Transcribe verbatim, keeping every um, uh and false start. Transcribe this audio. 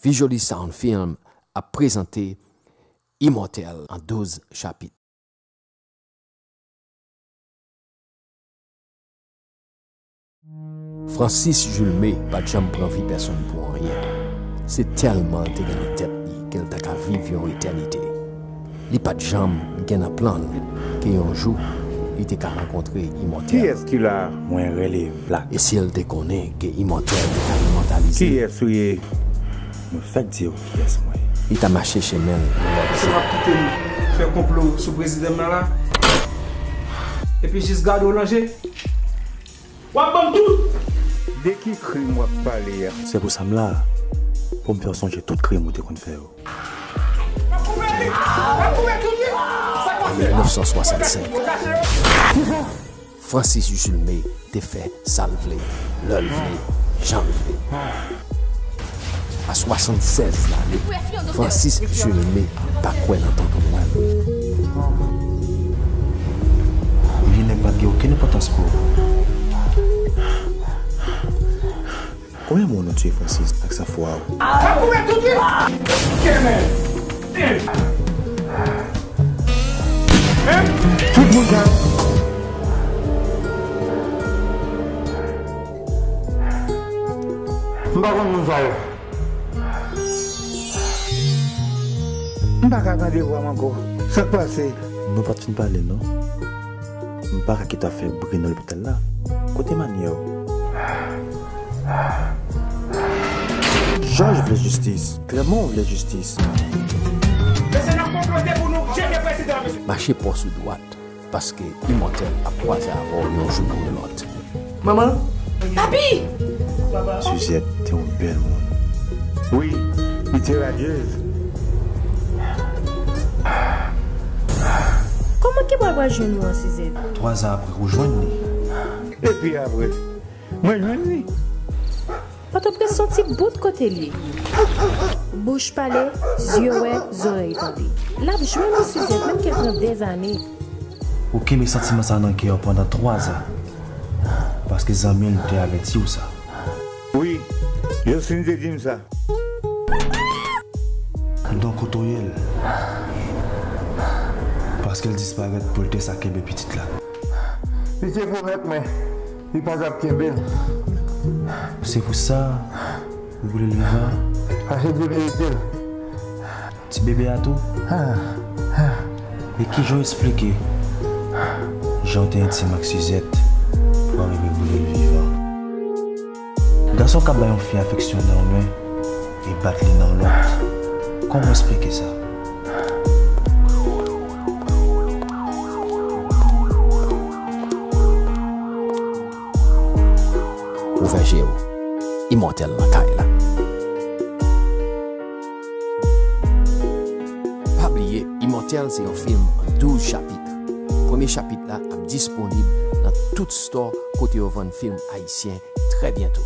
Visually Sound Film ap prezante Imòtèl an douz chapit. Francis Julme pa t janm pran vi pèsonn pou anyen. Se tèlman l te gen nan tèt li ke l ta ka viv yon etènite. Li pa t janm gen nan plan l ke yon jou li te ka rankontre Imòtèl. Kiyès ki la? Mwen rele Black. E si l te konnen ke Imòtèl te ka imòtalize? Kiyès ou ye? Mwen fèk di w kiyès mwen ye. Li ta mache chemen l yon lòt jan. Se w ap kite m fè konplo sou prezidan m nan la? Epi jis gade w nan je. W ap ban m tout! De ki krim w ap pale a? Se pou sa m la, pou m fè w sonje tout krim ou te konn fè yo. An mil nèf san swasannsenk, Francis Julme te fè sa l vle, lè l vle, jan l vle. A swasannsèz lane, Francis Julme pa kwè nan Tonton Nwèl. Ou vye nèg pa t gen okenn enpòtans pou ou. Konbyen moun ou tiye Francis ak san fwa ou? Tout moun sa yo. M pa konn moun sa yo. M pa ka tande vwa m ankò. Sa k pase? Nou pa t fin pale non. M pa ka kite w ap fè bri nan lopital la. Kote manyè w? Jòj vle jistis. Klèman w vle jistis. Mesye, n ap konplote pou nou jete prezidan, mesye. Mache pòs ou dwat, paske Imòtèl ap kwaze avè w yon jou pou yon lòt. Manman! Papi! Suzette te yon bèl moun. Wi, li te radyez. Kòman Kibwa pral jwenn ou an, Suzette? Twa zan apre ou jwenn li. Epi apre, mwen jwenn li. Pòtoprens se yon ti bout kote l ye. Bouch pale, zye wè, zòrèy tande. L ap jwenn ou, Suzette, menm ke l pran dèzane. Ou kenbe santiman sa nan kè w pandan twa zan, paske zanmi l te avèti w sa. Wi, Jocelyne te di m sa. Donk ou touye l, paske l disparèt pou l te sa kenbe pitit la. Li te pwomèt mwen li pa t ap kenbe l. Se pou sa ou boule l vivan? Paske l te merite l. Ti bebe a tou? E kijan w esplike jan w te entim ak Suzette pou w rive boule l vivan? Gason k ap bay yon fi afeksyon nan yon men e bat li nan yon lòt, kòman w esplike sa? Ouvè je w, Imòtèl nan kay la. Pa bliye, Imòtèl se yon fim an douz chapit. Premye chapit la ap disponib nan tout stò kote yo vann fim ayisyen trè byento.